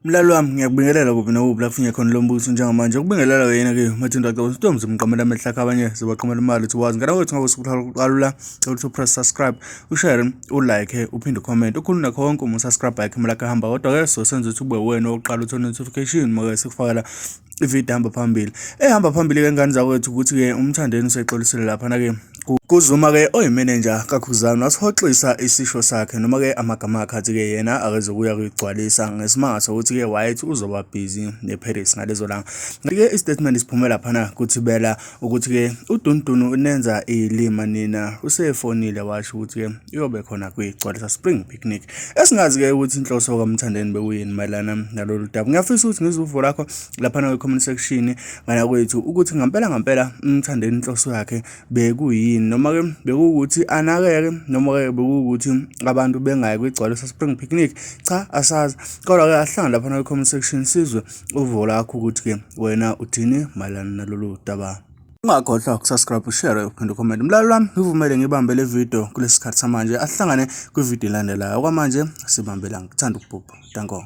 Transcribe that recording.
Mlalo wami ngiyakubingelela kuphi nakuphi la kufinye khona lo mbuso njengamanje ukubingelela wena ke Mathinto Acebo Storms umqamela amehlo akhe abanye zibaqhamela imali uthi wazi ngana kwethu ngabe usukuqalula ukuthi upress subscribe ushare ulike uphinde ucomment ukhulu nakho wonke uma usubscribe yakhe imali yakhe hamba kodwa ke so senza ukuthi ube wena oqala uthole notification make sikufakela ividiyo ehamba phambili ehamba phambili ke ngane zakwethu ukuthi ke umthandeni usexolisile laphana ke kuZuma-ke oyimenenja kaKhuzani wasihoxisa isisho sakhe noma-ke amagama akhe athi-ke yena akezokuya kuyigcwalisa ngesimanga sokuthi-ke wayethi uzoba busy neParis ngalezo langa. Ke istatement siphume laphana kuThibela ukuthi-ke uDundunu unenza ilima nina usefonile washo ukuthi-ke uyobe khona kuyigcwalisa Spring Picnic. Esingazi-ke ukuthi inhloso kaMthandeni bekuyini mayelana nalolu daba. Ngiyafisa ukuthi ngizwe uvo lakho laphana kwi-comment section ngana kwethu ukuthi ngampela ngampela uMthandeni inhloso yakhe bekuyini noma-ke bekuwukuthi anakeke noma-ke bekuwukuthi abantu bengayi kwigcwalisa spring picnic cha asazi kodwa-ke ahlangane laphana kwi-comment section sizwe uvo lakho ukuthi-ke wena uthini mayelana nalolu daba. Ungakhohlwa ukusubscribe, ushare, uphinde ucomment. Mlaleli wami, ngivumele ngibambe le video kulesi sikhathi samanje. Ahlangane kwivideo elandelayo. Okwamanje sibambe la. Ngithanda ukubhubha. Danko.